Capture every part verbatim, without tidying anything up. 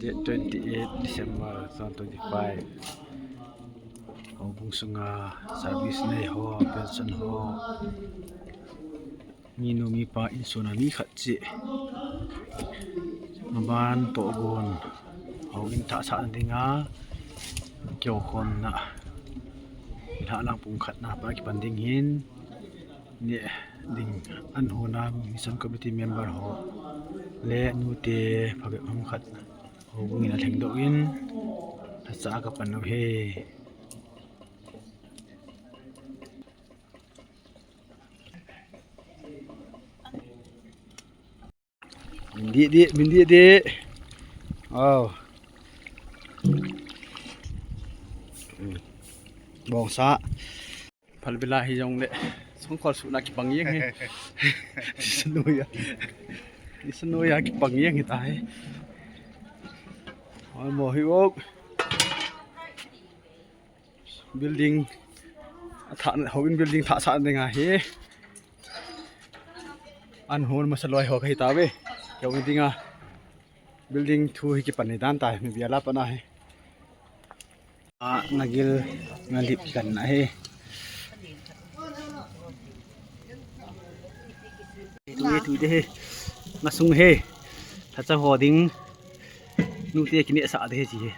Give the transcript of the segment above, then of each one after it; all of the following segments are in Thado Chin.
Twenty eight December two thousand twenty five. Houbung sunga service nei ho, pension ho, minu mipa insung a mi khat cheh maban tohgon, houin thah sahna dinga kikhopna lhahlang pung khatna pa kipan ding hin, neh ding an hona mission committee member ho le nute phabep ham khat houbung in alhengdoh in, lhacha kapan u ahi. Min dih dih, min dih dih. Aw. Bongsa. Phalbi la hijongle songkhol suhna kipang jeng ahi. Isanoiya. Isanoiya kipang jeng ahitai. Aw, mo hi ok. Building athah, houin building thah sah ding ahi. An hon masa loi ho kahi tave. Keu dinga building thu hi kipan ni dan tai, mi bia la pana hi. A, ngagil ngalip kan na hi. Tu hi, tu hi de hi. Ngasung hi. Lhacha ho ding. Nute kineh sah de hi chi hi.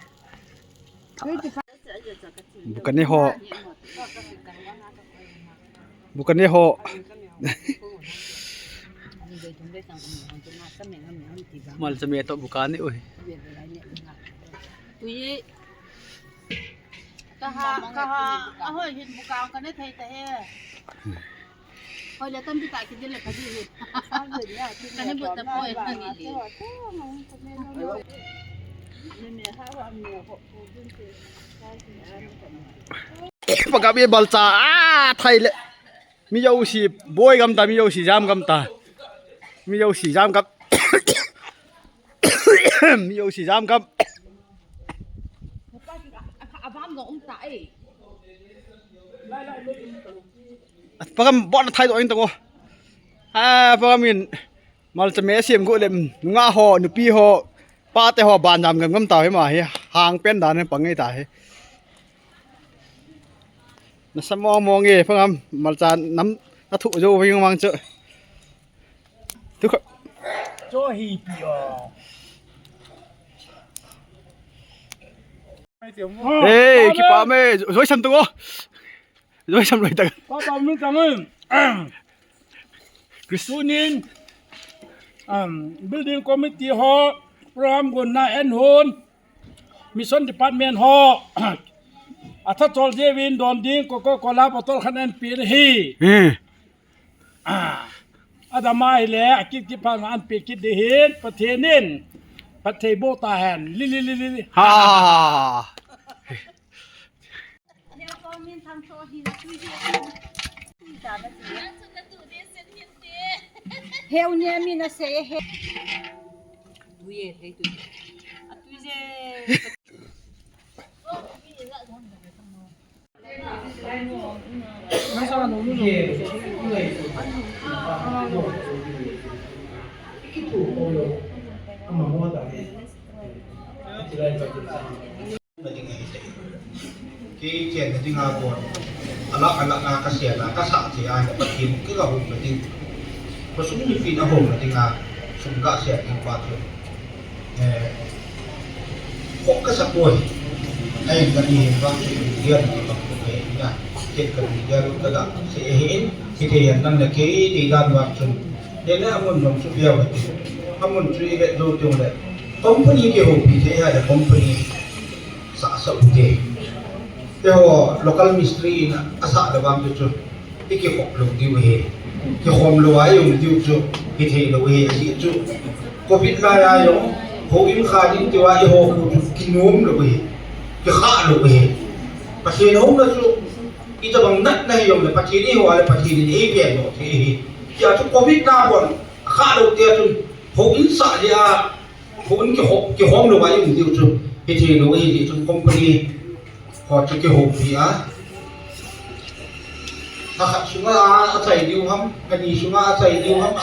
Bukane ho. Bukane ho. Malchame to bukane oi. Ui. Kaha, kaha, ahoi hin bukang kane thei ta he. Hoi le tampi ta kidil le kadi hi. Kane bu ta poi kane le. Pagam e balcha a thai le. Mi jouse boi gam ta, mi jouse jam gam ta. Mi jouse jam gam. Mi jouse jam gam. Pagam bon thai do in to ko. A, pagam in malchame sem go le, nungah ho, nupi ho, pate ho ban jam gam gam ta hi ma hi, hang pen dan pang ngai ta hi. Nasa mong mong e, pagam malcha nam na thu jo ving mang chu. Tu kha. Cho hi pi o. Hey, kipa me, joi sam tu ko. Joi sam loi ta. Pa pa min tang. Chris. Tunin, um, building committee ho, program gonna en hon, mission department ho, atha chol jevin don ding Coca-Cola bottle khat an pe hi. Eh. Ah, adamai le, akit kit pha an pe kit de hin, Pathen in, Pathen bo ta hen, li li li li. Ha. Heu nia mi na sei he. Tuye, hei tuye. A tuye. Kei chenna dinga kon. Alak alak a kasei a, kasah thei a, Pathen kigahomna ding. Khosung mipin ahomna dinga, sum kasei ding pa chu. Eh, kho kasa poi. Ahin kani hin vang chu media ni bang ko he na. Ket kani dia lu kaga sei ahin. Kithei hen lang le kei dei dan vang chun. Dei le amun jong chu piau le. Amun chu i vet jou teng le. Company kihoupi thei a le company. Sah sah u te. Keiho local mistri in asah le vang chu chu. I kikhop lou diu ahi. Kikhom lou a i um diu chu. Kithei lou ahi, ahi chu. Covid lai a jong. Houin kha ding tiu a i ho khu chu kinom lou ahi. Kikha lou ahi. Pathen houna chu. Itobang natna hi jong le Pathen i ho a le Pathen in ei pen lou thei ahi. Tia chu Covid na bon. Kha lou tia chun. Houin sah le a. Houin kihom, kihom lou a i um diu chu, hithei lou ahi ti chun company ho chu kihoupi a. Kha khat sunga a, achai diu ham, kani sunga achai diu ham.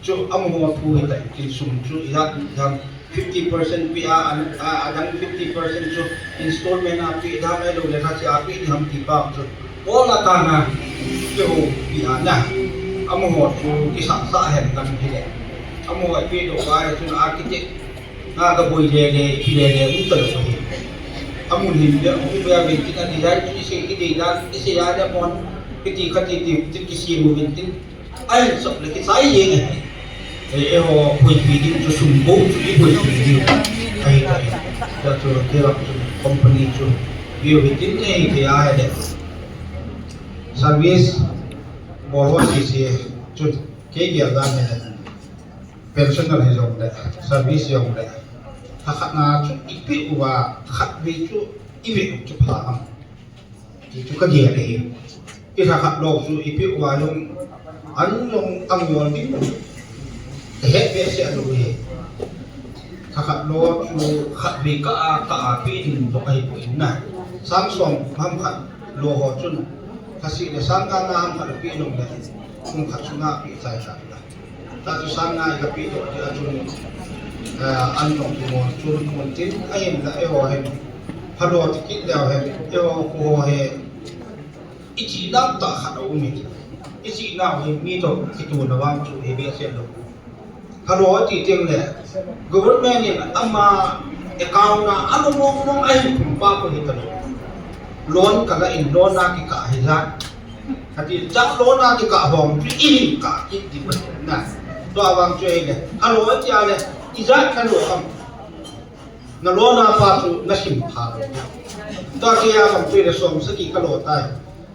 Chu amaho thu hitai, kin sum chu ijat ham. fifty percent pe a, a, adang fifty percent chu installment a pe dan ahilou le khat a pe ding ham ti pa chu. Ola tana, kihoupi a na. Amaho chu kisahsah hen lang hile. Amaho ipe doh uva chun architect na kaboi lele, ipi lele, um talou ahi. Amun hin le, um be a ven tin a design chu isei, idei dan, isei a le mon, kiti kati ti, ti kisem uvin tin. Ahin sop le kichai jeng e. Eh, eiho puipi ding chu sum bou chu ipuipi ding. Ahi ta. Tua chu kei vang chu company chu. View hi tin nei kei a he de. Service bol ho sese chu kei gel dan he de. Personal hi jong le, service jong le. Tha khat na chu ipi uva, tha khat vei chu ive u chu pha am. Ti chu ka gel ahi. I tha khat lou chu ipi uva jong an jong angol ding. Ka het behseh lou ahi. Tha khat lou chu khat vei ka a, ka a pe ding lou ahi poi na. Sang som ham khat lou ho chun. Kha si le sang nga nga ham khat pe nung le. Kum khat chu nga pe chai chai la. Tua chu sang nga i kape doh dia chun, eh, an nung chu mon chun mun tin, ahin la eiho hin. Phalou ti kit leu hen, eiho kho ho hi. I chihna tah khat aum in. I chihna hi mi toh kitohna vang chu hi behseh lou. Phalou ti teng le, government in ama account a, ano mong mong ahin pumpa ko hi talou. Loan kala in loan a kikah hi la. Kati chak loan a kikah hom chu ihin kah kit ding na. Tua vang chu ahile, a loan tia le, ijat na loan am. Na loan a pa chu na sim pha lou. Tua kei a vang chu le som sagi ka loan tai.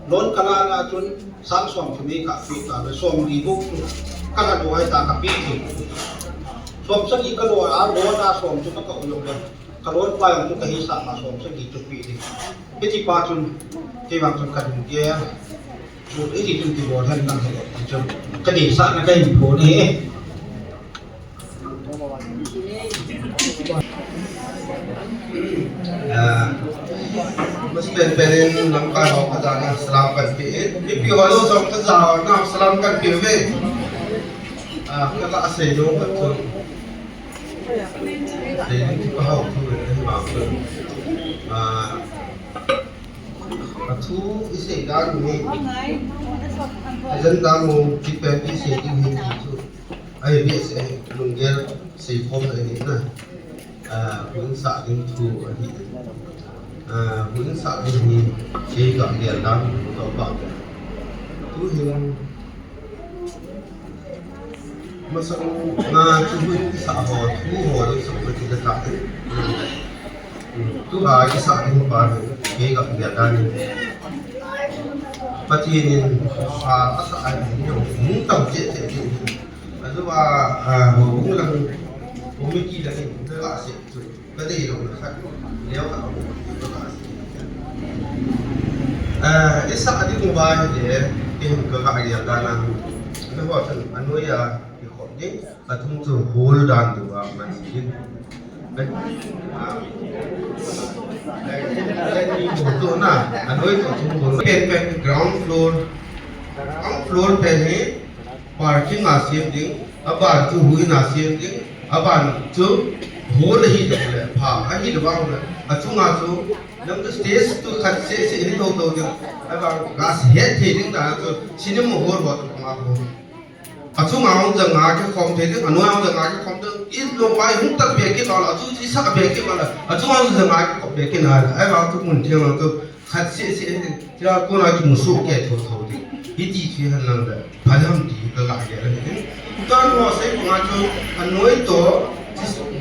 Loan ka la na chun sang som chu mei ka pe ta le som li bou chu. Ka la loan ai ta ka pe thei. Som sagi ka loan a, loan a som chu ka ka u lou le. Ka loan pa jong chu ka hisah ma som sagi chu pe ding. Hiti pa chun, kei vang chun ka ding ke. Chu hiti chun kibol hen lang he ti chun. Ka deisah na ka hin phon e. Ah, mas pen pen in lamkai ho ka jana salam kan pe in. Ipi ho lo som ka jana salam kan pe ve. Ah, ka la sei lo ka chun. Sei lo ki pa ho tu ve ma. Ah, Athu isei dan u hi, agenda mu kipen isei ding hi ti chu. Ahi behseh, lunggel seikhom na hi na. Ah, hunsah ding thu ahi. Ah, hunsah ding hi, kei ka gel dan u toh pa. Tu hin, Masang na chu hunsah ho, thu ho ding sah kati le ka. Tu a kisah ding pa hi, kei ka gel dan. Pathen in a, asah a ding, hung tam che che ding. Atu a, a, hung lang, hung mi ki lang, ka se chu. Ka dei lou na khat, leo ka mu, ka si. Eh, i sah ding uva hi le, i hin ka ka gel dan a. Ka ho chun, a noi a, i khom ding, a thum chu hol dan ding uva, man si ding. Ka, ah, eh, eh, i mu tu na, a noi chu thum hol. Pen pen ground floor, ground floor pen hi, Parking a sem ding, aban chu huhhing a sem ding, aban chu hall ahi le pha, ahi le vang le, achunga chu, nang chu stage chu khat seh seh hi tho tho ding, aban gas het thei ding ta chu, cinema hall ho chu ma ho. Achunga hung janga kikhom thei ding, anoi hung janga kikhom ding, in lo pai hung tat be kit lo, achu chi sa be kit lo, achunga hung janga kikhom be kit na, aban chu mun thei lo chu, Khat seh seh, tia kona kimu soh kei tho tho ding. Hiti chu hen lang le, pha ham ti ka ga gel ahi. Tan ho sei ko nga chu, a noi to,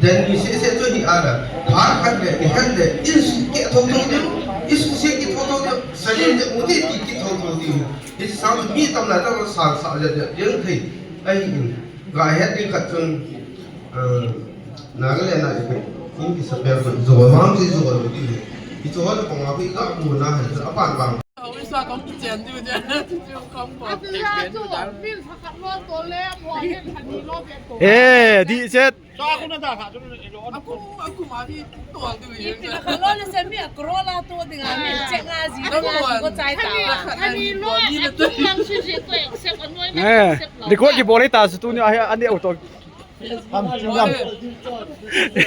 den ni seh seh chu hi a la. Pha khat le, ni khat le, in su kei tho tho ding, i su seh kei tho tho ding, sa le le, mu te ti kei tho tho ding. Hi sa mi tam la ta sa sa le le, yang thei. Ahi in, ga het ding khat chun, eh, Nagaland a i pet in kisapel ko, i jo vang chu i jo lo ding hi. I jo le panga ko i ga mu na hi, a pan vang. Ui sa kong kichen diu dia, chu kong ko. Atu la chu, bil sa khat lo to le, mo hen khat ni lo be to. Eh, di set. Sa ko na da kha chu ni lo. Aku, aku ma hi to diu hi. Bil sa khat lo le se mi a Corolla to ding a mi check nga ji nga ko chai ta. Khat ni lo, aku lang si si ko accept anoi na accept lo. Eh, record kibol ta su tu ni a, ani auto.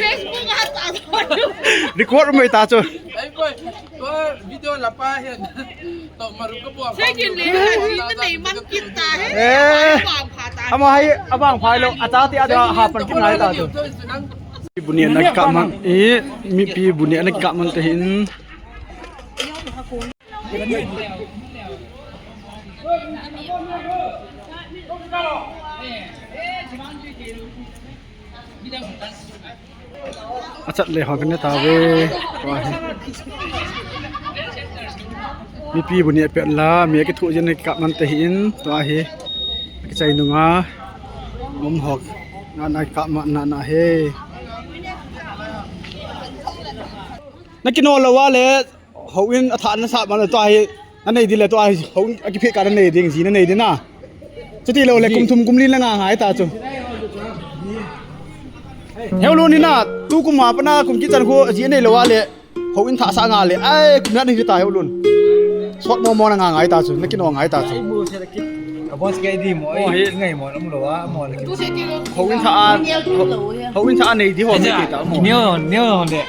Facebook a ta. Record mai ta chu. Ai boy, to video la pa hen. To maru ka bo. Second le, ni na nei man kit ta he. Eh. Abang pha ta. Ama hai, abang phai lo. Acha ti ada ha pan kin ngai ta chu. Buneh na ka man. Eh, mipi buneh na ka man te hin. Achat le ho kane ta ve. Tua hi. Mipi buneh pet la, mi kithoh jin ka man te hin, tua hi. Kichai nunga. Ngom hok. Na na ka ma na na he. Na kino lo wa le. Houin athah na sah man le tua hi, na nei ding le tua hi, houin akiphe ka na nei ding, ji na nei ding na. Chuti lo le kum thum kum li na nga ngai ta chu. Heulun hi na, tu kum a pa na kum kichan khu ji nei lo wa le, houin thah sah nga le, ai, kum na nei ta Heulun. Sot mo mo na nga ngai ta chu, na kino ngai ta chu. Abon skai di mo, ai, ngai mo, um lo wa, mo na ki. Houin thah a, houin thah a nei di ho, nei ta mo. Neo, neo de.